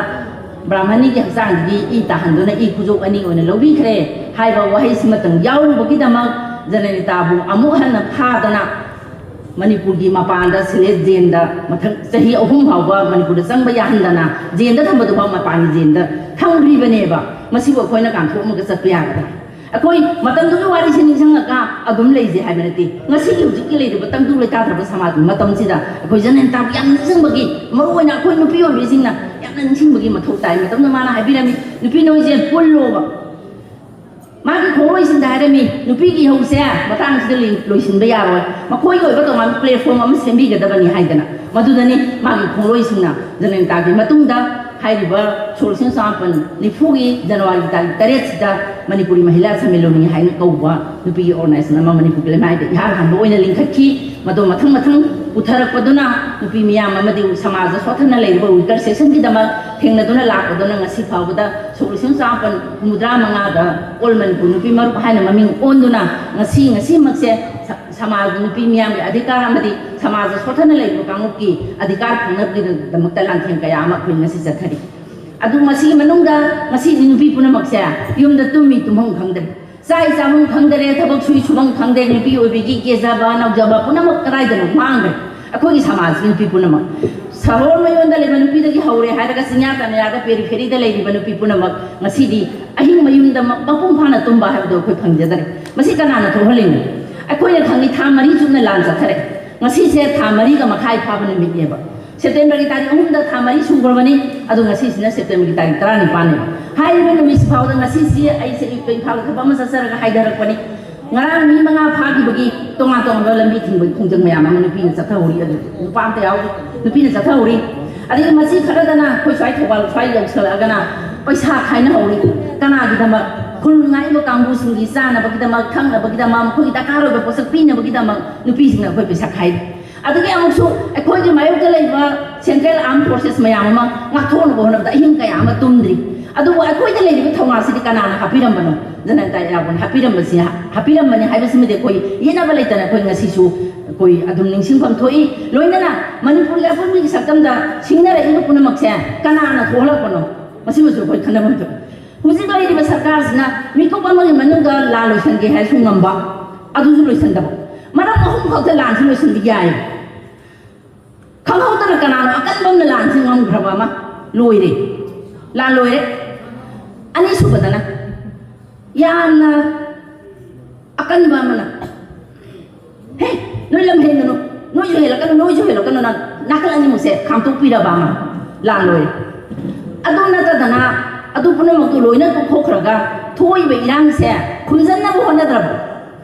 ꯕ꯭ꯔꯥꯍꯃꯅꯤꯒꯤ ꯍꯛꯆꯥꯡꯗꯒꯤ ꯏ ꯇꯥꯍꯟꯗꯨꯅ ꯏ ꯈꯨꯖꯣꯞ ꯑꯅꯤ ꯑꯣꯏꯅ ꯂꯧꯕꯤꯈ꯭ꯔꯦ ꯍꯥꯏꯕ ꯋꯥꯍꯩꯁꯤꯃꯇꯪ ꯌꯥꯎꯔꯨꯕꯒꯤꯗꯃꯛ ꯖꯅꯅꯦꯇꯥꯕꯨ ꯑꯃꯨꯛ ꯍꯟꯅ ꯐꯥꯗꯅ ꯃꯅꯤꯄꯨꯔꯒꯤ ꯃꯄꯥꯟꯗ ꯁꯤꯂꯦꯠ ꯖꯦꯜꯗ ꯃꯊꯪ ꯆꯍꯤ ꯑꯍꯨꯝ ꯐꯥꯎꯕ ꯃꯅꯤꯄꯨꯔꯗ ꯆꯪꯕ ꯌꯥꯍꯟꯗꯅ ꯖꯦꯜꯗ ꯊꯝꯕꯗꯨꯐꯥꯎ ꯃꯄꯥꯟꯒꯤ ꯖꯦꯜꯗ ꯊꯝꯈ꯭ꯔꯤꯕꯅꯦꯕ꯫ ꯃꯁꯤꯕꯨ ꯑꯩꯈꯣꯏꯅ ꯀꯥꯟꯊꯣꯛꯑꯝꯃꯒ ꯆꯠꯄ ꯌꯥꯒꯗ꯭ꯔꯥ? ꯑꯩꯈꯣꯏ ꯃꯇꯝꯗꯨꯒꯤ ꯋꯥꯔꯤꯁꯦ ꯅꯤꯡꯁꯤꯡꯉꯒ ꯑꯗꯨꯝ ꯂꯩꯁꯦ ꯍꯥꯏꯕ ꯅꯠꯇꯦ꯫ ꯉꯁꯤꯒꯤ ꯍꯧꯖꯤꯛꯀꯤ ꯂꯩꯔꯤꯕ ꯇꯪꯗꯨ ꯂꯩꯇꯥꯗ꯭ꯔꯕ ꯁꯃꯥꯖꯒꯤ ꯃꯇꯝꯁꯤꯗ ꯑꯩꯈꯣꯏ ꯖꯅꯦꯟꯇꯥꯕꯨ ꯌꯥꯝ ꯅꯤꯡꯁꯤꯡꯕꯒꯤ, ꯃꯔꯨꯑꯣꯏꯅ ꯑꯩꯈꯣꯏ ꯅꯨꯄꯤ ꯑꯣꯏꯕꯤꯁꯤꯡꯅ ꯌꯥꯝꯅ ꯅꯤꯡꯁꯤꯡꯕꯒꯤ ꯃꯊꯧ ꯇꯥꯏ꯫ ꯃꯇꯝꯗ ꯃꯥꯅ ꯍꯥꯏꯕꯤꯔꯝꯃꯤ, "ꯅꯨꯄꯤ ꯅꯣꯏꯁꯦ ꯄꯨꯜꯂꯣꯕ"꯫ ꯃꯥꯒꯤ ꯈꯣꯡꯂꯣꯏꯁꯤꯡꯗ ꯍꯥꯏꯔꯝꯃꯤ, "ꯅꯨꯄꯤꯒꯤ ꯏꯍꯧꯁꯦ ꯃꯇꯥꯡꯁꯤꯗ ꯂꯣꯏ-, ꯂꯣꯏꯁꯤꯟꯕ ꯌꯥꯔꯣꯏ꯫ ꯃꯈꯣꯏꯒꯤ ꯑꯣꯏꯕ ꯇꯣꯉꯥꯟꯕ platform ꯑꯃ ꯁꯦꯝꯕꯤꯒꯗꯕꯅꯤ" ꯍꯥꯏꯗꯅ꯫ ꯃꯗꯨꯗꯅꯤ ꯃꯥꯒꯤ ꯈꯣꯡꯂꯣꯏꯁꯤꯡꯅ ꯖꯅꯦꯟꯇꯥꯒꯤ ꯃꯇꯨꯡꯗ ꯍꯥꯏꯔꯤꯕ ꯁꯣꯛꯁꯤꯡ ꯆꯃꯥꯄꯟ ꯅꯤꯐꯨꯒꯤ ꯖꯅꯋꯥꯔꯤ ꯇꯥꯔꯤꯛ ꯇꯔꯦꯠꯁꯤꯗ ꯃꯅꯤꯄꯨꯔꯤ ꯃꯍꯤꯂꯥ ꯁꯝꯃꯦꯂꯣꯅꯤ ꯍꯥꯏꯅ ꯀꯧꯕ ꯅꯨꯄꯤꯒꯤ organization ꯑꯃ ꯃꯅꯤꯄꯨꯔꯒꯤ ꯂꯩꯃꯥꯏꯗ ꯏꯍꯥꯟ ꯍꯥꯟꯕ ꯑꯣꯏꯅ ꯂꯤꯡꯈꯠꯈꯤ꯫ ꯃꯗꯨ ꯃꯊꯪ ꯃꯊꯪ ꯄꯨꯊꯔꯛꯄꯗꯨꯅ ꯅꯨꯄꯤ ꯃꯤꯌꯥꯝ ꯑꯃꯗꯤ ꯁꯃꯥꯖꯗ ꯁꯣꯠꯊꯅ ꯂꯩꯔꯤꯕ weaker sectionꯒꯤꯗꯃꯛ ꯊꯦꯡꯅꯗꯨꯅ ꯂꯥꯛꯄꯗꯨꯅ ꯉꯁꯤ ꯐꯥꯎꯕꯗ ꯁꯣꯛ ꯂꯤꯁꯤꯡ ꯆꯃꯥꯄꯟ ꯍꯨꯝꯐꯨꯇꯔꯥ ꯃꯉꯥꯗ All Manipur ꯅꯨꯄꯤ ꯃꯔꯨꯞ ꯍꯥꯏꯅ ꯃꯃꯤꯡ ꯑꯣꯟꯗꯨꯅ ꯉꯁꯤ, ꯉꯁꯤꯃꯛꯁꯦ ꯁ-, ꯁꯃꯥꯖ ꯅꯨꯄꯤ ꯃꯤꯌꯥꯝꯒꯤ ꯑꯙꯤꯀꯥꯔ ꯑꯃꯗꯤ ꯁꯃꯥꯖꯗ ꯁꯣꯠꯊꯅ ꯂꯩꯔꯤꯕ ꯀꯥꯡꯂꯨꯞꯀꯤ ꯑꯙꯤꯀꯥꯔ ꯐꯪꯅꯕꯒꯤꯗꯃꯛꯇ ꯂꯥꯟꯊꯦꯡ ꯀꯌꯥ ꯑꯃ ꯑꯩꯈꯣꯏ ꯉꯁꯤ ꯆꯠꯊꯔꯤ꯫ ꯑꯗꯨ ꯃꯁꯤꯒꯤ ꯃꯅꯨꯡꯗ ꯉꯁꯤꯗꯤ ꯅꯨꯄꯤ ꯄꯨꯝꯅꯃꯛꯁꯦ ꯌꯨꯝꯗ ꯇꯨꯝꯃꯤ ꯇꯨꯝꯐꯝ ꯈꯪꯗ꯭ꯔꯦ, ꯆꯥꯏ ꯆꯥꯐꯝ ꯈꯪꯗꯔꯦ, ꯊꯕꯛ ꯁꯨꯏ ꯁꯨꯐꯝ ꯈꯪꯗꯦ, ꯅꯨꯄꯤ ꯑꯣꯏꯕꯤꯒꯤ ꯀꯦꯖꯕ ꯅꯧꯖꯕ ꯄꯨꯝꯅꯃꯛ ꯀꯗꯥꯏꯗꯅꯣ ꯃꯥꯡꯈ꯭ꯔꯦ꯫ ꯑꯩꯈꯣꯏꯒꯤ ꯁꯃꯥꯖꯀꯤ ꯅꯨꯄꯤ ꯄꯨꯝꯅꯃꯛ ꯁꯍꯣꯔ ꯃꯌꯣꯟꯗ ꯂꯩꯕ ꯅꯨꯄꯤꯗꯒꯤ ꯍꯧꯔꯦ ꯍꯥꯏꯔꯒ ꯆꯤꯡꯌꯥ ꯇꯝꯌꯥꯗ peripheryꯗ ꯂꯩꯔꯤꯕ ꯅꯨꯄꯤ ꯄꯨꯝꯅꯃꯛ ꯉꯁꯤꯗꯤ ꯑꯍꯤꯡ ꯃꯌꯨꯝꯗ ꯃ-, ꯃꯄꯨꯡ ꯐꯥꯅ ꯇꯨꯝꯕ ꯍꯥꯏꯕꯗꯨ ꯑꯩꯈꯣꯏ ꯐꯪꯖꯗꯔꯦ꯫ ꯃꯁꯤ ꯀꯅꯥꯅ ꯊꯣꯛꯍꯜꯂꯤꯅꯣ? ꯑꯩꯈꯣꯏꯅ ꯈꯪꯉꯤ ꯊꯥ ꯃꯔꯤ ꯆꯨꯞꯅ ꯂꯥꯟ ꯆꯠꯊꯔꯦ꯫ ꯉꯁꯤꯁꯦ ꯊꯥ ꯃꯔꯤꯒ ꯃꯈꯥꯏ ꯐꯥꯕ ꯅꯨꯃꯤꯠꯅꯦꯕ꯫ ꯁꯦꯞꯇꯦꯝꯕꯔꯒꯤ ꯇꯥꯔꯤꯛ ꯑꯍꯨꯝꯗ ꯊꯥ ꯃꯔꯤ ꯁꯨꯈ꯭ꯔꯕꯅꯤ, ꯑꯗꯣ ꯉꯁꯤꯁꯤꯅ ꯁꯦꯞꯇꯦꯝꯕꯔꯒꯤ ꯇꯥꯔꯤꯛ ꯇꯔꯥꯅꯤꯄꯥꯟꯅꯦꯕ꯫ ꯍꯥꯏꯔꯤꯕ ꯅꯨꯃꯤꯠꯁꯤ ꯐꯥꯎꯗ ꯉꯁꯤꯁꯤ ꯑꯩꯁꯦ ꯑꯌꯨꯛꯇ ꯏꯝꯐꯥꯜꯗ ꯊꯕꯛ ꯑꯃ ꯆꯠꯆꯔꯒ ꯍꯥꯏꯊꯔꯛꯄꯅꯤ꯫ ꯉꯔꯥꯡ ꯃꯤ ꯃꯉꯥ ꯐꯥꯈꯤꯕꯒꯤ ꯇꯣꯉꯥꯟ ꯇꯣꯉꯥꯟꯕ ꯂꯝꯕꯤ ꯊꯤꯡꯕꯒꯤ ꯈꯣꯡꯖꯪ ꯃꯌꯥꯝ ꯑꯃ ꯅꯨꯄꯤꯅ ꯆꯠꯊꯍꯧꯔꯤ, ꯑꯗꯨ ꯅꯨꯄꯥ ꯑꯝꯇ ꯌꯥꯎꯗꯦ, ꯅꯨꯄꯤꯅ ꯆꯠꯊꯍꯧꯔꯤ꯫ ꯑꯗꯒꯤ ꯃꯁꯤ ꯈꯔꯗꯅ ꯑꯩꯈꯣꯏ ꯁ꯭ꯋꯥꯏ ꯊꯧꯕꯥꯜ ꯁ꯭ꯋꯥꯏ ꯌꯧꯁꯜꯂꯛꯑꯒꯅ ꯄꯩꯁꯥ ꯈꯥꯏꯅꯍꯧꯔꯤ꯫ ꯀꯅꯥꯒꯤꯗꯃꯛ? ꯈꯨꯜ ꯉꯥꯛꯏꯕ ꯀꯥꯡꯕꯨꯁꯤꯡꯒꯤ ꯆꯥꯅꯕꯒꯤꯗꯃꯛ, ꯊꯛꯅꯕꯒꯤꯗꯃꯛ, ꯃꯈꯣꯏꯒꯤ ꯗꯔꯀꯥꯔ ꯑꯣꯏꯕ ꯄꯣꯠꯁꯛ ꯄꯤꯅꯕꯒꯤꯗꯃꯛ ꯅꯨꯄꯤꯁꯤꯡꯅ ꯑꯩꯈꯣꯏ ꯄꯩꯁꯥ ꯈꯥꯏꯔꯤ꯫ ꯑꯗꯨꯒꯤ ꯑꯃꯨꯛꯁꯨ ꯑꯩꯈꯣꯏꯒꯤ ꯃꯥꯌꯣꯛꯇ ꯂꯩꯕ Central Armed Forces ꯃꯌꯥꯝ ꯑꯃ ꯉꯥꯛꯊꯣꯛꯅꯕ ꯍꯣꯠꯅꯕꯗ ꯑꯍꯤꯡ ꯀꯌꯥ ꯑꯃ ꯇꯨꯝꯗ꯭ꯔꯤ꯫ ꯑꯗꯨꯕꯨ ꯑꯩꯈꯣꯏꯗ ꯂꯩꯔꯤꯕ ꯊꯧꯅꯥꯁꯤꯗꯤ ꯀꯅꯥꯅ ꯍꯥꯞꯄꯤꯔꯝꯕꯅꯣ? ꯖꯅꯇꯥ ꯏꯔꯥꯕꯣꯠꯅ ꯍꯥꯞꯄꯤꯔꯝꯕꯁꯤ, ꯍꯥꯞꯄꯤꯔꯝꯕꯅꯤ ꯍꯥꯏꯕꯁꯤꯃꯗꯤ ꯑꯩꯈꯣꯏ ꯌꯦꯠꯅꯕ ꯂꯩꯇꯅ ꯑꯩꯈꯣꯏ ꯉꯁꯤꯁꯨ ꯑꯩꯈꯣꯏ ꯑꯗꯨꯝ ꯅꯤꯡꯁꯤꯡꯐꯝ ꯊꯣꯛꯏ꯫ ꯂꯣꯏꯅꯅ ꯃꯅꯤꯄꯨꯔꯒꯤ ꯑꯄꯨꯟꯕꯒꯤ ꯁꯛꯇꯝꯗ ꯁꯤꯡꯅꯔꯛꯏꯕ ꯄꯨꯝꯅꯃꯛꯁꯦ ꯀꯅꯥꯅ ꯊꯣꯛꯍꯜꯂꯛꯄꯅꯣ? ꯃꯁꯤꯃꯁꯨ ꯑꯩꯈꯣꯏ ꯈꯟꯅꯐꯝ ꯊꯣꯛꯏ꯫ ꯍꯧꯖꯤꯛ ꯂꯩꯔꯤꯕ ꯁꯔꯀꯥꯔꯁꯤꯅ ꯃꯤꯀꯨꯞ ꯑꯃꯒꯤ ꯃꯅꯨꯡꯗ ꯂꯥꯟ ꯂꯣꯏꯁꯤꯟꯒꯦ ꯍꯥꯏꯔꯁꯨ ꯉꯝꯕ, ꯑꯗꯨꯁꯨ ꯂꯣꯏꯁꯤꯟꯗꯕ꯫ ꯃꯔꯝ ꯑꯍꯨꯝ ꯈꯛꯇ ꯂꯥꯟꯁꯤ ꯂꯣꯏꯁꯤꯟꯕ ꯌꯥꯏ꯫ ꯈꯪꯍꯧꯗꯅ ꯀꯅꯥꯅꯣ ꯑꯀꯟꯕ ꯑꯃꯅ ꯂꯥꯟꯁꯤ ꯉꯝꯈ꯭ꯔꯕ ꯑꯃ ꯂꯣꯏꯔꯦ, ꯂꯥꯟ ꯂꯣꯏꯔꯦ꯫ ꯑꯅꯤꯁꯨꯕꯗꯅ ꯌꯥꯝꯅ ꯑꯀꯟꯕ ꯑꯃꯅ, "ꯍꯦ, ꯅꯣꯏ ꯂꯝ ꯍꯦꯟꯒꯅꯨ, ꯅꯣꯏꯁꯨ ꯍꯦꯜꯂꯛꯀꯅꯨ, ꯅꯣꯏꯁꯨ ꯍꯦꯜꯂꯛꯀꯅꯨꯅ" ꯅꯥꯀꯜ ꯑꯅꯤꯃꯛꯁꯦ ꯈꯥꯝꯇꯣꯛꯄꯤꯔꯕ ꯑꯃ ꯂꯥꯟ ꯂꯣꯏꯔꯦ꯫ ꯑꯗꯨ ꯅꯠꯇꯗꯅ, ꯑꯗꯨ ꯄꯨꯝꯅꯃꯛꯇꯨ ꯂꯣꯏꯅ ꯇꯣꯛꯊꯣꯛꯈ꯭ꯔꯒ, ꯊꯣꯛꯏꯕ ꯏꯔꯥꯡꯁꯦ ꯈꯨꯝꯖꯟꯅꯕ ꯍꯣꯠꯅꯗ꯭ꯔꯕ?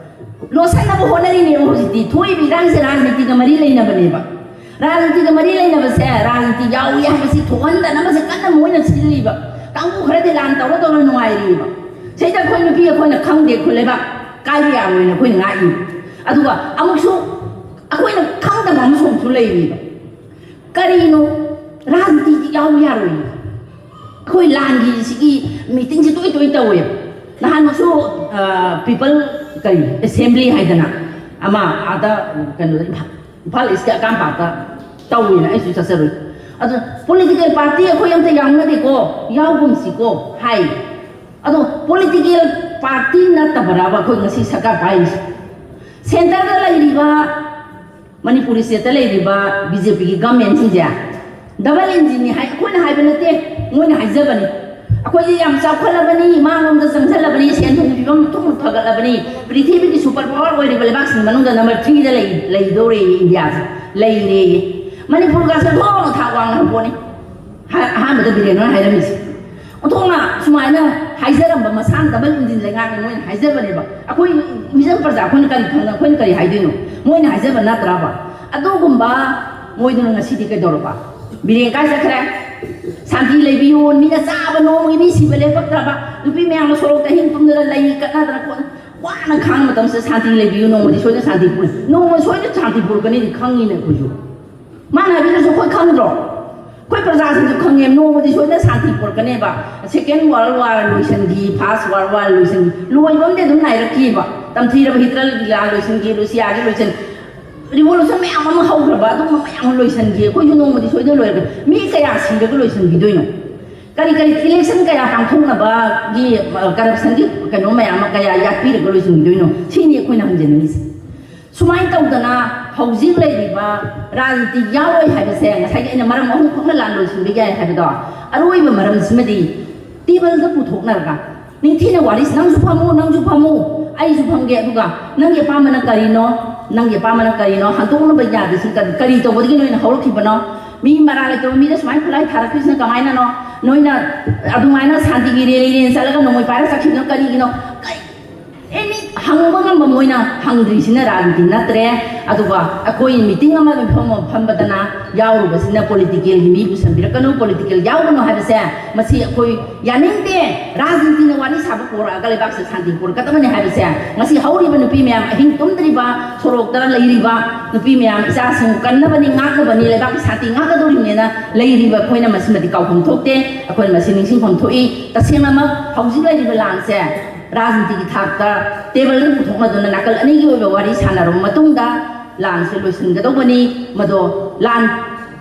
ꯂꯣꯠꯁꯟꯅꯕ ꯍꯣꯠꯅꯔꯤꯅꯦꯕ ꯍꯧꯖꯤꯛꯇꯤ꯫ ꯊꯣꯛꯏꯕ ꯏꯔꯥꯡꯁꯦ ꯔꯥꯖꯅꯤꯇꯤꯒ ꯃꯔꯤ ꯂꯩꯅꯕꯅꯦꯕ꯫ ꯔꯥꯖꯅꯤꯇꯤꯒ ꯃꯔꯤ ꯂꯩꯅꯕꯁꯦ, ꯔꯥꯖꯅꯤꯇꯤ ꯌꯥꯎꯏ ꯍꯥꯏꯕꯁꯤ ꯊꯣꯛꯍꯟꯗꯅꯕꯁꯦ ꯀꯟꯅ ꯃꯣꯏꯅ ꯁꯤꯜꯂꯤꯕ꯫ ꯀꯥꯡꯕꯨ ꯈꯔꯗꯤ ꯂꯥꯟ ꯇꯧꯔ ꯇꯧꯔ ꯅꯨꯡꯉꯥꯏꯔꯤꯕ꯫ ꯁꯤꯗ ꯑꯩꯈꯣꯏ ꯅꯨꯄꯤ ꯑꯩꯈꯣꯏꯅ ꯈꯪꯗꯦ, ꯑꯩꯈꯣꯏ ꯂꯩꯕꯥꯛ ꯀꯥꯏꯕ ꯌꯥꯔꯣꯏꯅ ꯑꯩꯈꯣꯏꯅ ꯉꯥꯛꯏꯕ꯫ ꯑꯗꯨꯒ ꯑꯃꯨꯛꯁꯨ ꯑꯩꯈꯣꯏꯅ ꯈꯪꯗꯕ ꯑꯃꯁꯨ ꯑꯃꯨꯛꯁꯨ ꯂꯩꯔꯤꯕ꯫ ꯀꯔꯤꯅꯣ? ꯔꯥꯖꯅꯤꯇꯤꯗꯤ ꯌꯥꯎ ꯌꯥꯔꯣꯏ꯫ ꯑꯩꯈꯣꯏ ꯂꯥꯟꯒꯤ ꯁꯤꯒꯤ ꯃꯤꯇꯤꯡꯁꯤ ꯇꯣꯏ ꯇꯣꯏ ꯇꯧꯋꯦ꯫ ꯅꯍꯥꯟꯃꯨꯛꯁꯨ, ꯑ, ꯄꯤꯄꯜ ꯀꯔꯤ ꯑꯦꯁꯦꯝꯕ꯭ꯂꯤ ꯍꯥꯏꯗꯅ ꯑꯃ ꯑꯥꯗ ꯀꯩꯅꯣꯗ ꯏꯝꯐꯥꯜ, ꯏꯝꯐꯥꯜ ꯏꯁꯀꯤ ꯑꯀꯥꯝꯄꯥꯠꯇ ꯇꯧꯋꯦꯅ ꯑꯩꯁꯨ ꯆꯠꯆꯔꯨꯏ꯫ ꯑꯗꯨ ꯄꯣꯂꯤꯇꯤꯀꯦꯜ ꯄꯥꯔꯇꯤ ꯑꯩꯈꯣꯏ ꯑꯝꯇ ꯌꯥꯎꯅꯗꯦꯀꯣ, ꯌꯥꯎꯒꯨꯝꯁꯤꯀꯣ ꯍꯥꯏ꯫ ꯑꯗꯣ ꯄꯣꯂꯤꯇꯤꯀꯦꯜ ꯄꯥꯔꯇꯤ ꯅꯠꯇꯕꯔꯕ ꯑꯩꯈꯣꯏ ꯉꯁꯤ ꯁꯔꯀꯥꯔ ꯄꯥꯏꯔꯤꯁꯦ? ꯁꯦꯟꯇꯔꯗ ꯂꯩꯔꯤꯕ ꯃꯅꯤꯄꯨꯔ ꯁ꯭ꯇꯦꯠꯇ ꯂꯩꯔꯤꯕ ꯕꯤ ꯖꯦ ꯄꯤꯒꯤ ꯒꯃꯦꯟꯁꯤꯡꯁꯦ ꯗꯕꯜ ꯏꯟꯖꯤꯟꯅꯤ ꯍꯥꯏ, ꯑꯩꯈꯣꯏꯅ ꯍꯥꯏꯕ ꯅꯠꯇꯦ, ꯃꯣꯏꯅ ꯍꯥꯏꯖꯕꯅꯤ꯫ ꯑꯩꯈꯣꯏꯁꯦ ꯌꯥꯝ ꯆꯥꯎꯈꯠꯂꯕꯅꯤ, ꯃꯥꯡꯂꯣꯝꯗ ꯆꯪꯁꯤꯜꯂꯕꯅꯤ, ꯁꯦꯟ ꯊꯨꯝꯒꯤ ꯐꯤꯕꯝ ꯑꯣꯟꯊꯣꯛꯅ ꯐꯒꯠꯂꯕꯅꯤ, ꯄ꯭ꯔꯤꯊꯤꯕꯤꯒꯤ ꯁꯨꯄꯔ ꯄꯥꯋꯔ ꯑꯣꯏꯔꯤꯕ ꯂꯩꯕꯥꯛꯁꯤꯡ ꯃꯅꯨꯡꯗ ꯅꯝꯕꯔ ꯊ꯭ꯔꯤꯗ ꯂꯩ, ꯂꯩꯗꯧꯔꯦꯌꯦ ꯏꯟꯗꯤꯌꯥꯁꯦ, ꯂꯩꯔꯦꯌꯦ꯫ ꯃꯅꯤꯄꯨꯔꯒꯁꯦ ꯑꯣꯟꯊꯣꯛꯅ ꯊꯥꯛ ꯋꯥꯡꯅ ꯍꯧꯕꯅꯤ꯫ ꯍꯥ-, ꯑꯍꯥꯟꯕꯗ ꯕꯤꯔꯦꯟꯅ ꯍꯥꯏꯔꯝꯃꯤꯁꯦ꯫ ꯑꯣꯟꯊꯣꯛꯅ ꯁꯨꯃꯥꯏꯅ ꯍꯥꯏꯖꯔꯝꯕ ꯃꯁꯥꯅ ꯗꯕꯜ ꯏꯟꯖꯤꯟ ꯂꯩꯉꯥꯛꯅꯤ ꯃꯣꯏꯅ ꯍꯥꯏꯖꯕꯅꯦꯕ꯫ ꯑꯩꯈꯣꯏ ꯃꯤꯆꯝ ꯄ꯭ꯔꯖꯥ ꯑꯩꯈꯣꯏꯅ ꯀꯔꯤ ꯈꯪꯗꯅ ꯑꯩꯈꯣꯏꯅ ꯀꯔꯤ ꯍꯥꯏꯗꯣꯏꯅꯣ? ꯃꯣꯏꯅ ꯍꯥꯏꯖꯕ ꯅꯠꯇ꯭ꯔꯕ? ꯑꯗꯨꯒꯨꯝꯕ ꯃꯣꯏꯗꯨꯅ ꯉꯁꯤꯗꯤ ꯀꯩꯗꯧꯔꯕ? ꯕꯤꯔꯦꯟ ꯀꯥꯏ ꯆꯠꯈ꯭ꯔꯦ? ꯁꯥꯟꯇꯤ ꯂꯩꯕꯤꯌꯨ, ꯃꯤꯅ ꯆꯥꯕ ꯅꯣꯡꯃꯒꯤ ꯃꯤ ꯁꯤꯕ ꯂꯦꯞꯄꯛꯇ꯭ꯔꯕ? ꯅꯨꯄꯤ ꯃꯌꯥꯝꯅ ꯁꯣꯔꯣꯛꯇ ꯑꯍꯤꯡ ꯇꯨꯝꯗꯅ ꯂꯩ ꯀꯠꯅꯗꯅ ꯈꯣꯠꯅ ꯋꯥꯅ ꯈꯥꯡꯕ ꯃꯇꯝꯁꯤꯗ ꯁꯥꯟꯇꯤ ꯂꯩꯕꯤꯌꯨ, ꯅꯣꯡꯃꯗꯤ ꯁꯣꯏꯗꯅ ꯁꯥꯟꯇꯤ ꯄꯨꯔꯛ-, ꯅꯣꯡꯃ ꯁꯣꯏꯗꯅ ꯁꯥꯟꯇꯤ ꯄꯨꯔꯛꯀꯅꯤꯗꯤ ꯈꯪꯉꯤꯅꯦ ꯑꯩꯈꯣꯏꯁꯨ꯫ ꯃꯥꯅ ꯍꯥꯏꯕꯤꯔꯁꯨ ꯑꯩꯈꯣꯏ ꯈꯪꯗ꯭ꯔꯣ? ꯑꯩꯈꯣꯏ ꯄ꯭ꯔꯖꯥꯁꯤꯡꯁꯨ ꯈꯪꯉꯦ, ꯅꯣꯡꯃꯗꯤ ꯁꯣꯏꯗꯅ ꯁꯥꯟꯇꯤ ꯄꯨꯔꯛꯀꯅꯦꯕ꯫ ꯁꯦꯀꯦꯟ ꯋꯥꯔꯜ ꯋꯥꯔ ꯂꯣꯏꯁꯤꯟꯈꯤ, ꯐꯥꯔꯁ ꯋꯥꯔꯜ ꯋꯥꯔ ꯂꯣꯏꯁꯤꯟꯈꯤ, ꯂꯣꯏꯕ ꯑꯃꯗꯤ ꯑꯗꯨꯝ ꯅꯥꯏꯔꯛꯈꯤꯕ꯫ ꯇꯝꯊꯤꯔꯕ ꯍꯤꯇꯂꯔꯒꯤ ꯂꯥꯟ ꯂꯣꯏꯁꯤꯟꯈꯤ, ꯔꯨꯁꯤꯌꯥꯒꯤ ꯂꯣꯏꯁꯤꯟ, ꯔꯤꯚꯣꯂꯨꯁꯟ ꯃꯌꯥꯝ ꯑꯃ ꯍꯧꯈ꯭ꯔꯕ, ꯑꯗꯨꯒꯨꯝꯕ ꯃꯌꯥꯝ ꯑꯃ ꯂꯣꯏꯁꯤꯟꯈꯤ꯫ ꯑꯩꯈꯣꯏꯁꯨ ꯅꯣꯡꯃꯗꯤ ꯁꯣꯏꯗꯅ ꯂꯣꯏꯔꯛꯀꯅꯤ꯫ ꯃꯤ ꯀꯌꯥ ꯁꯤꯔꯒ ꯂꯣꯏꯁꯤꯟꯈꯤꯗꯣꯏꯅꯣ? ꯀꯔꯤ ꯀꯔꯤ ꯏꯂꯦꯛꯁꯟ ꯀꯌꯥ ꯄꯥꯡꯊꯣꯛꯅꯕꯒꯤ, ꯑ, ꯀꯔꯞꯁꯟꯒꯤ ꯀꯩꯅꯣ ꯃꯌꯥꯝ ꯑꯃ ꯀꯌꯥ ꯌꯥꯠꯄꯤꯔꯒ ꯂꯣꯏꯁꯤꯟꯈꯤꯗꯣꯏꯅꯣ? ꯁꯤꯅꯤ ꯑꯩꯈꯣꯏꯅ ꯍꯪꯖꯅꯤꯡꯉꯤꯁꯦ꯫ ꯁꯨꯃꯥꯏꯅ ꯇꯧꯗꯅ ꯍꯧꯖꯤꯛ ꯂꯩꯔꯤꯕ ꯔꯥꯖꯅꯤꯇꯤ ꯌꯥꯎꯔꯣꯏ ꯍꯥꯏꯕꯁꯦ, ꯉꯁꯥꯏꯒꯤ ꯑꯩꯅ ꯃꯔꯝ ꯑꯍꯨꯝ ꯊꯣꯛꯅ ꯂꯥꯟ ꯂꯣꯏꯁꯤꯟꯕ ꯌꯥꯏ ꯍꯥꯏꯕꯗꯣ, ꯑꯔꯣꯏꯕ ꯃꯔꯝꯁꯤꯃꯗꯤ ꯇꯦꯕꯜꯗ ꯄꯨꯊꯣꯛꯅꯔꯒ, ꯅꯤꯡꯊꯤꯅ ꯋꯥꯔꯤ, ꯅꯪꯁꯨ ꯐꯝꯃꯨ, ꯅꯪꯁꯨ ꯐꯝꯃꯨ, ꯑꯩꯁꯨ ꯐꯝꯒꯦ, ꯑꯗꯨꯒ ꯅꯪꯒꯤ ꯑꯄꯥꯝꯕꯅ ꯀꯔꯤꯅꯣ, ꯅꯪꯒꯤ ꯑꯄꯥꯝꯕꯅ ꯀꯔꯤꯅꯣ, ꯍꯟꯗꯣꯛꯅꯕ ꯌꯥꯗ꯭ꯔꯤꯁꯤ ꯀꯔꯤ, ꯀꯔꯤ ꯇꯧꯕꯗꯒꯤ ꯅꯣꯏꯅ ꯍꯧꯔꯛꯈꯤꯕꯅꯣ? ꯃꯤ ꯃꯔꯥ ꯂꯩꯇꯕ ꯃꯤꯗ ꯁꯨꯃꯥꯏꯅ ꯈꯨꯠꯂꯥꯏ ꯊꯥꯔꯛꯈ꯭ꯔꯤꯁꯤꯅ ꯀꯃꯥꯏꯅꯅꯣ? ꯅꯣꯏꯅ ꯑꯗꯨꯃꯥꯏꯅ ꯁꯥꯟꯇꯤꯒꯤ ꯔꯦꯂꯤ ꯔꯦꯂꯤ ꯆꯠꯂꯒ ꯅꯣꯡꯃꯩ ꯄꯥꯏꯔ ꯆꯠꯈꯤꯕꯅꯣ ꯀꯔꯤꯒꯤꯅꯣ? ꯀꯔꯤ, ꯑꯦꯅꯤ ꯍꯪꯕ ꯉꯝꯕ ꯃꯣꯏꯅ ꯍꯪꯗ꯭ꯔꯤꯁꯤꯅ ꯔꯥꯖꯅꯤꯇꯤ ꯅꯠꯇ꯭ꯔꯦ꯫ ꯑꯗꯨꯒ ꯑꯩꯈꯣꯏ ꯃꯤꯇꯤꯡ ꯑꯃ ꯃꯐꯝ ꯑꯃ ꯐꯝꯕꯗꯅ ꯌꯥꯎꯔꯨꯕꯁꯤꯅ ꯄꯣꯂꯤꯇꯤꯀꯦꯜꯒꯤ ꯃꯤ ꯄꯨꯁꯟꯕꯤꯔꯛꯀꯅꯨ, ꯄꯣꯂꯤꯇꯤꯀꯦꯜ ꯌꯥꯎꯒꯅꯨ ꯍꯥꯏꯕꯁꯦ, ꯃꯁꯤ ꯑꯩꯈꯣꯏ ꯌꯥꯅꯤꯡꯗꯦ꯫ ꯔꯥꯖꯅꯤꯇꯤꯅ ꯋꯥꯔꯤ ꯁꯥꯕ ꯄꯣꯔꯛꯑꯒ ꯂꯩꯕꯥꯛꯁꯦ ꯁꯥꯟꯇꯤ ꯄꯨꯔꯛꯀꯗꯕꯅꯤ ꯍꯥꯏꯕꯁꯦ, ꯉꯁꯤ ꯍꯧꯔꯤꯕ ꯅꯨꯄꯤ ꯃꯌꯥꯝ, ꯑꯍꯤꯡ ꯇꯨꯝꯗ꯭ꯔꯤꯕ, ꯁꯣꯔꯣꯛꯇ ꯂꯩꯔꯤꯕ ꯅꯨꯄꯤ ꯃꯌꯥꯝ, ꯏꯆꯥꯁꯤꯡ ꯀꯟꯅꯕꯅꯤ, ꯉꯥꯛꯅꯕꯅꯤ, ꯂꯩꯕꯥꯛꯀꯤ ꯁꯥꯟꯇꯤ ꯉꯥꯛꯀꯗꯧꯔꯤꯕꯅꯦꯅ ꯂꯩꯔꯤꯕ ꯑꯩꯈꯣꯏꯅ ꯃꯁꯤꯃꯗꯤ ꯀꯥꯎꯐꯝ ꯊꯣꯛꯇꯦ꯫ ꯑꯩꯈꯣꯏꯅ ꯃꯁꯤ ꯅꯤꯡꯁꯤꯡꯐꯝ ꯊꯣꯛꯏ꯫ ꯇꯁꯦꯡꯅꯃꯛ ꯍꯧꯖꯤꯛ ꯂꯩꯔꯤꯕ ꯂꯥꯟꯁꯦ ꯔꯥꯖꯅꯤꯇꯤꯒꯤ ꯊꯥꯛꯇ ꯇꯦꯕꯜꯗ ꯄꯨꯊꯣꯛꯅꯗꯨꯅ ꯅꯥꯀꯜ ꯑꯅꯤꯒꯤ ꯑꯣꯏꯕ ꯋꯥꯔꯤ ꯁꯥꯟꯅꯔꯕ ꯃꯇꯨꯡꯗ ꯂꯥꯟꯁꯦ ꯂꯣꯏꯁꯤꯟꯒꯗꯧꯕꯅꯤ꯫ ꯃꯗꯣ ꯂꯥꯟ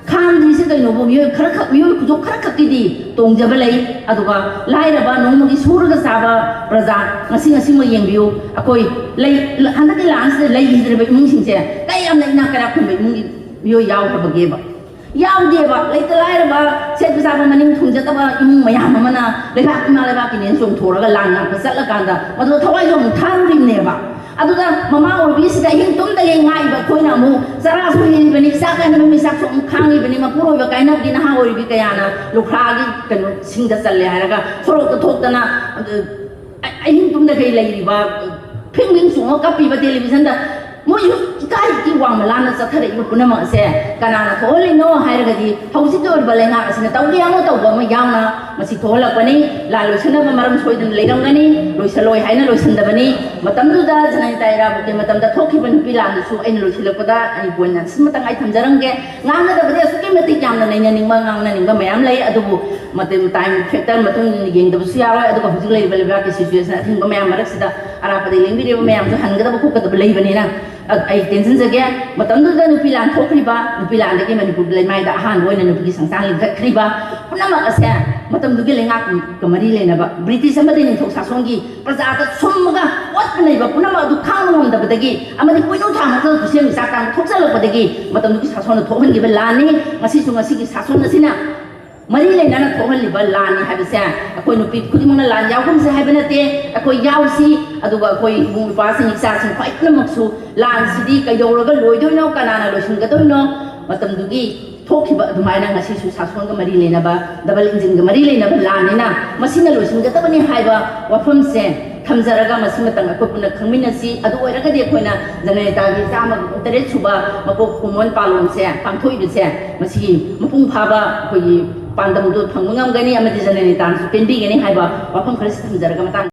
ꯈꯥꯝꯗ꯭ꯔꯤꯁꯦ ꯀꯩꯅꯣꯕꯨ ꯃꯤꯑꯣꯏ ꯈꯔꯈꯛ, ꯃꯤꯑꯣꯏ ꯈꯨꯗꯣ ꯈꯔꯈꯛꯀꯤꯗꯤ ꯇꯣꯡꯖꯕ ꯂꯩ꯫ ꯑꯗꯨꯒ ꯂꯥꯏꯔꯕ, ꯅꯣꯡꯃꯒꯤ ꯁꯨꯔꯒ ꯆꯥꯕ ꯄ꯭ꯔꯖꯥ, ꯉꯁꯤ ꯉꯁꯤꯃꯛ ꯌꯦꯡꯕꯤꯌꯨ, ꯑꯩꯈꯣꯏ ꯂꯩ, ꯍꯟꯗꯛꯀꯤ ꯂꯥꯟꯁꯤꯗ ꯂꯩꯈꯤꯗ꯭ꯔꯤꯕ ꯏꯃꯨꯡꯁꯤꯡꯁꯦ ꯀꯌꯥꯝꯅ ꯏꯅꯥꯛ ꯀꯩꯔꯥꯛ ꯈꯨꯟꯕ ꯏꯃꯨꯡꯒꯤ ꯃꯤꯑꯣꯏ ꯌꯥꯎꯈ꯭ꯔꯕꯒꯦꯕ? ꯌꯥꯎꯗꯦꯕ꯫ ꯂꯩꯇ ꯂꯥꯏꯔꯕ, ꯁꯦꯠꯄ ꯆꯥꯕ ꯃꯅꯤꯡ ꯊꯨꯡꯖꯗꯕ ꯏꯃꯨꯡ ꯃꯌꯥꯝ ꯑꯃꯅ ꯂꯩꯕꯥꯛ ꯏꯃꯥ ꯂꯩꯕꯥꯛꯀꯤꯅꯦꯅ ꯆꯣꯡꯊꯣꯔꯒ ꯂꯥꯟ ꯉꯥꯛꯄ ꯆꯠꯂꯀꯥꯟꯗ ꯃꯗꯨꯗ ꯊꯋꯥꯏꯁꯨ ꯑꯃꯨꯛ ꯊꯥꯔꯨꯔꯤꯕꯅꯦꯕ꯫ ꯑꯗꯨꯗ ꯃꯃꯥ ꯑꯣꯏꯕꯤꯁꯤꯗ ꯑꯍꯤꯡ ꯇꯨꯝꯗꯒꯩ ꯉꯥꯏꯕ ꯑꯩꯈꯣꯏꯅ ꯑꯃꯨꯛ ꯆꯔꯥꯁꯨ ꯍꯦꯜꯂꯤꯕꯅꯤ, ꯆꯥꯛ ꯀꯥꯏꯅꯕ ꯃꯩꯆꯥꯛꯁꯨ ꯑꯃꯨꯛ ꯈꯥꯡꯉꯤꯕꯅꯤ, ꯃꯄꯨꯔꯣꯏꯕ ꯀꯥꯏꯅꯕꯒꯤ ꯅꯍꯥ ꯑꯣꯏꯔꯤꯕꯤ ꯀꯌꯥꯅ ꯂꯨꯈ꯭ꯔꯥꯒꯤ ꯀꯩꯅꯣ ꯁꯤꯡꯗ ꯆꯜꯂꯦ ꯍꯥꯏꯔꯒ ꯁꯣꯔꯣꯛꯇ ꯊꯣꯛꯇꯅ, ꯑ, ꯑꯍꯤꯡ ꯇꯨꯝꯗꯈꯩ ꯂꯩꯔꯤꯕ, ꯐꯤꯡ ꯐꯤꯡ ꯆꯣꯡꯉ ꯀꯞꯄꯤꯕ ꯇꯦꯂꯤꯚꯤꯖꯟꯗ, ꯃꯣꯏꯁꯨ ꯏꯀꯥꯏ ꯏ ꯋꯥꯡꯃ ꯂꯥꯟꯅ ꯆꯠꯊꯔꯛꯏꯕ ꯄꯨꯝꯅꯃꯛ ꯑꯁꯦ ꯀꯅꯥꯅ ꯊꯣꯛꯍꯜꯂꯤꯅꯣ ꯍꯥꯏꯔꯒꯗꯤ ꯍꯧꯖꯤꯛꯀꯤ ꯑꯣꯏꯔꯤꯕ ꯂꯩꯉꯥꯛ ꯑꯁꯤꯅ ꯇꯧꯒꯦ ꯌꯥꯎꯅ ꯇꯧꯕ ꯑꯃ ꯌꯥꯎꯅ ꯃꯁꯤ ꯊꯣꯛꯍꯜꯂꯛꯄꯅꯤ꯫ ꯂꯥꯟ ꯂꯣꯏꯁꯤꯟꯅꯕ ꯃꯔꯝ ꯁꯣꯏꯗꯅ ꯂꯩꯔꯝꯒꯅꯤ, ꯂꯣꯏꯁꯤꯜꯂꯣꯏ ꯍꯥꯏꯅ ꯂꯣꯏꯁꯤꯟꯗꯕꯅꯤ꯫ ꯃꯇꯝꯗꯨꯗ ꯖꯅꯅꯤ ꯇꯥꯏꯔꯥꯕꯨꯛꯀꯤ ꯃꯇꯝꯗ ꯊꯣꯛꯈꯤꯕ ꯅꯨꯄꯤ ꯂꯥꯟꯗꯨꯁꯨ ꯑꯩꯅ ꯂꯣꯏꯁꯤꯜꯂꯛꯄꯗ ꯑꯩ ꯄꯣꯏꯟ ꯑꯁꯤꯃꯇꯪ ꯑꯩ ꯊꯝꯖꯔꯝꯒꯦ꯫ ꯉꯥꯡꯒꯗꯕꯗꯤ ꯑꯁꯨꯛꯀꯤ ꯃꯇꯤꯛ ꯌꯥꯝꯅ ꯅꯩꯅꯅꯤꯡꯕ, ꯉꯥꯡꯅꯅꯤꯡꯕ ꯃꯌꯥꯝ ꯂꯩ, ꯑꯗꯨꯕꯨ ꯃꯇꯝ, ꯇꯥꯏꯝ ꯐꯦꯛꯇꯔ ꯃꯇꯨꯡ ꯏꯟꯅ ꯌꯦꯡꯗꯕꯁꯨ ꯌꯥꯔꯣꯏ꯫ ꯑꯗꯨꯒ ꯍꯧꯖꯤꯛ ꯂꯩꯔꯤꯕ ꯂꯩꯕꯥꯛꯀꯤ ꯁꯤꯆꯨꯋꯦꯁꯟ ꯑꯊꯤꯡꯕ ꯃꯌꯥꯝ ꯃꯔꯛꯁꯤꯗ ꯑꯔꯥꯞꯄꯗꯒꯤ ꯂꯦꯡꯕꯤꯔꯤꯕ ꯃꯌꯥꯝꯁꯨ ꯍꯟꯒꯗꯕ ꯈꯣꯠꯀꯗꯕ ꯂꯩꯕꯅꯤꯅ, ꯑ, ꯑꯩ ꯇꯦꯟꯁꯤꯟꯖꯒꯦ꯫ ꯃꯇꯝꯗꯨꯗ ꯅꯨꯄꯤ ꯂꯥꯟ ꯊꯣꯛꯈ꯭ꯔꯤꯕ, ꯅꯨꯄꯤ ꯂꯥꯟꯗꯒꯤ ꯃꯅꯤꯄꯨꯔꯒꯤ ꯂꯩꯃꯥꯏꯗ ꯑꯍꯥꯟꯕ ꯑꯣꯏꯅ ꯅꯨꯄꯤꯒꯤ ꯁꯪꯁꯥꯟ ꯂꯤꯡꯈꯠꯈ꯭ꯔꯤꯕ ꯄꯨꯝꯅꯃꯛ ꯑꯁꯦ ꯃꯇꯝꯗꯨꯒꯤ ꯂꯩꯉꯥꯛꯀ ꯃꯔꯤ ꯂꯩꯅꯕ ꯕ꯭ꯔꯤꯇꯤꯁ ꯑꯃꯗꯤ ꯅꯤꯡꯊꯧ ꯁꯥꯁꯣꯟꯒꯤ ꯄ꯭ꯔꯖꯥꯗ ꯁꯨꯝꯃꯒ ꯑꯣꯠꯄ ꯅꯩꯕ ꯄꯨꯝꯅꯃꯛ ꯑꯗꯨ ꯈꯥꯡꯕ ꯉꯝꯗꯕꯗꯒꯤ ꯑꯃꯗꯤ ꯄꯣꯏꯅꯨ ꯊꯥꯡꯕꯗ ꯈꯨꯠꯁꯦꯝꯒꯤ ꯆꯥꯛ ꯇꯥꯡꯕ ꯊꯣꯛꯆꯜꯂꯛꯄꯗꯒꯤ ꯃꯇꯝꯗꯨꯒꯤ ꯁꯥꯁꯣꯟꯅ ꯊꯣꯛꯍꯟꯈꯤꯕ ꯂꯥꯟꯅꯤ꯫ ꯉꯁꯤꯁꯨ ꯉꯁꯤꯒꯤ ꯁꯥꯁꯣꯟ ꯑꯁꯤꯅ ꯃꯔꯤ ꯂꯩꯅꯅ ꯊꯣꯛꯍꯜꯂꯤꯕ ꯂꯥꯟꯅꯤ ꯍꯥꯏꯕꯁꯦ ꯑꯩꯈꯣꯏ ꯅꯨꯄꯤ ꯈꯨꯗꯤꯡꯃꯛꯅ ꯂꯥꯟ ꯌꯥꯎꯒꯨꯝꯁꯦ ꯍꯥꯏꯕ ꯅꯠꯇꯦ꯫ ꯑꯩꯈꯣꯏ ꯌꯥꯎꯁꯤ, ꯑꯗꯨꯒ ꯑꯩꯈꯣꯏ ꯏꯕꯨꯡ ꯏꯄ꯭ꯋꯥꯁꯤꯡ, ꯏꯆꯥꯁꯤꯡ ꯈ꯭ꯋꯥꯏ ꯄꯨꯝꯅꯃꯛꯁꯨ ꯂꯥꯟꯁꯤꯗꯤ ꯀꯩꯗꯧꯔꯒ ꯂꯣꯏꯗꯣꯏꯅꯣ, ꯀꯅꯥꯅ ꯂꯣꯏꯁꯤꯟꯒꯗꯣꯏꯅꯣ, ꯃꯇꯝꯗꯨꯒꯤ ꯊꯣꯛꯈꯤꯕ ꯑꯗꯨꯃꯥꯏꯅ ꯉꯁꯤꯁꯨ ꯁꯥꯁꯣꯟꯒ ꯃꯔꯤ ꯂꯩꯅꯕ, ꯗꯕꯜ ꯏꯟꯖꯤꯟꯒ ꯃꯔꯤ ꯂꯩꯅꯕ ꯂꯥꯟꯅꯤꯅ ꯃꯁꯤꯅ ꯂꯣꯏꯁꯤꯟꯒꯗꯕꯅꯤ ꯍꯥꯏꯕ ꯋꯥꯐꯝꯁꯦ ꯊꯝꯖꯔꯒ ꯃꯁꯤꯃꯇꯪ ꯑꯩꯈꯣꯏ ꯄꯨꯟꯅ ꯈꯪꯃꯤꯟꯅꯁꯤ꯫ ꯑꯗꯨ ꯑꯣꯏꯔꯒꯗꯤ ꯑꯩꯈꯣꯏꯅ ꯖꯅꯅꯦꯇꯥꯒꯤ ꯆꯥꯝꯃꯒ ꯇꯔꯦꯠ ꯁꯨꯕ ꯃꯄꯣꯛ ꯀꯨꯝꯑꯣꯟ ꯄꯥꯂꯣꯟꯁꯦ ꯄꯥꯡꯊꯣꯛꯏꯕꯁꯦ ꯃꯁꯤꯒꯤ ꯃꯄꯨꯡ ꯐꯥꯕ ꯑꯩꯈꯣꯏꯒꯤ ꯄꯥꯟꯗꯝꯗꯨ ꯐꯪꯕ ꯉꯝꯒꯅꯤ ꯑꯃꯗꯤ ꯖꯅꯅꯦꯇꯥꯅꯁꯨ ꯄꯦꯟꯕꯤꯒꯅꯤ ꯍꯥꯏꯕ ꯋꯥꯐꯝ ꯈꯔꯁꯤ ꯊꯝꯖꯔꯒ ꯃꯇꯥꯡ